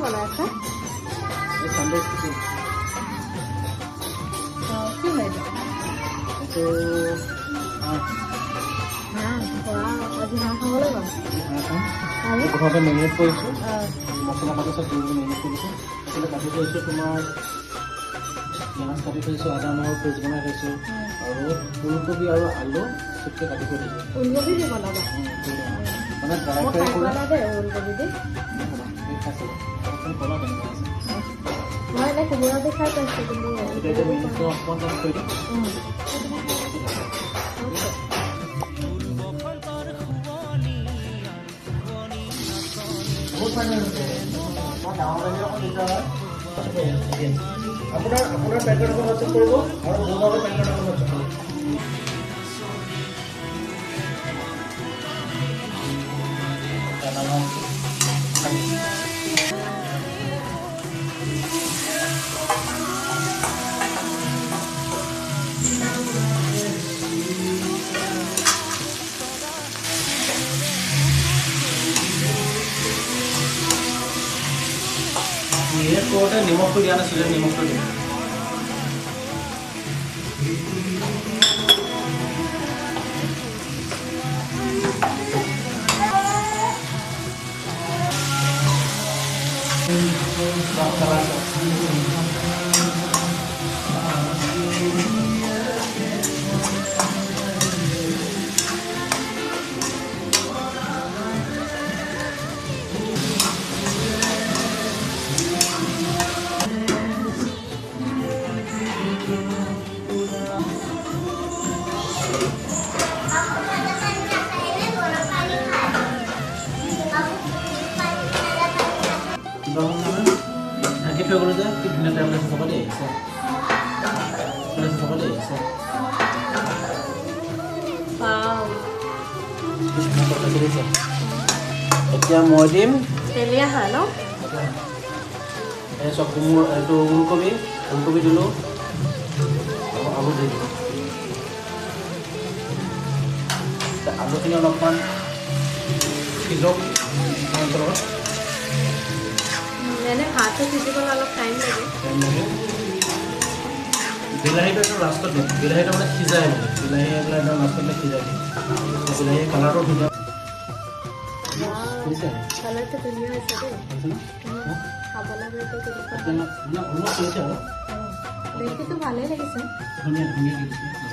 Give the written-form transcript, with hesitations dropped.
বনাই আছা? এই চানডে স্পেচিয়েল। অঁ, কি হয় এইটো? এইটো হাঁহ। হাঁহ? বাহ, আজি হাঁহ খাবলৈ পাম। হাঁহ খাম। আৰু? প্ৰথমতে মেৰিনেট কৰিছোঁ, মছলা পাতি চব দি মেৰিনেট কৰিছোঁ। এইফালে কাটি থৈছোঁ তোমাৰ পিঁয়াজ কাটি থৈছোঁ, আদা নহৰু পেষ্ট বনাই থৈছোঁ আৰু ফুলকবি আৰু আলু চুপকে কাটি থৈ দিছোঁ। ওলকবি দি বনাবা? মানে ড্ৰাই মই ফ্ৰাই খাই কৰি। পোৱা নাই দেই ওলকবি দি। খাই চাবা, তুমি ক'বা কেনেকুৱা আছে। মই এনেই কোমোৰা দি খাই পাইছোঁ, কিন্তু এতিয়া মেৰিনেট কৰি অকণমান টাইম থৈ দিম। বহুত পানী হৈছে, মই ডাঙৰ লাগিলে অকণ দিগদাৰ হয়। আপোনাৰ পেন কাৰ্ড এখন হোৱাটছএপ কৰিব আৰু মোৰ ভাগৰ পেন কাৰ্ড এখন হোৱাটছএপ কৰিব। মেৰিনেট কৰোঁতে নিমখটো দিয়া নাছিলে, নিমখটো দিম। ঢাকি থৈ গ'লো যে, কি ধুনীয়া টাইম ওলাইছে চাব দেই, ওলাইছে চাব দেই। এতিয়া মই দিম তেলীয়া হাঁহ ন? এই চব কোমোৰ, এইটো ওলকবি, ওলকবি দিলোঁ আৰু আলু দি দিলোঁ। আলুখিনি অলপমান সিজক মাংসৰ লগত। এনে হাঁহটো সিজিবলৈ অলপ টাইম লাগে। টাইম লাগে। বিলাহীটো একদম লাষ্টত দিম। বিলাহীটো মানে সিজাই, মানে বিলাহী এইবিলাক একদম লাষ্টত দিলে সিজাই দিম। বিলাহী কালাৰটো ধুনীয়া বুজিছে। কালাৰটো ধুনীয়া হৈছে দেই। হৈছে ন? খাবলৈ কেনেকুৱা? মানে অলপ হৈছে আৰু। দেখিতো ভালেই লাগিছে। ধুনীয়া ধুনীয়া দিছে।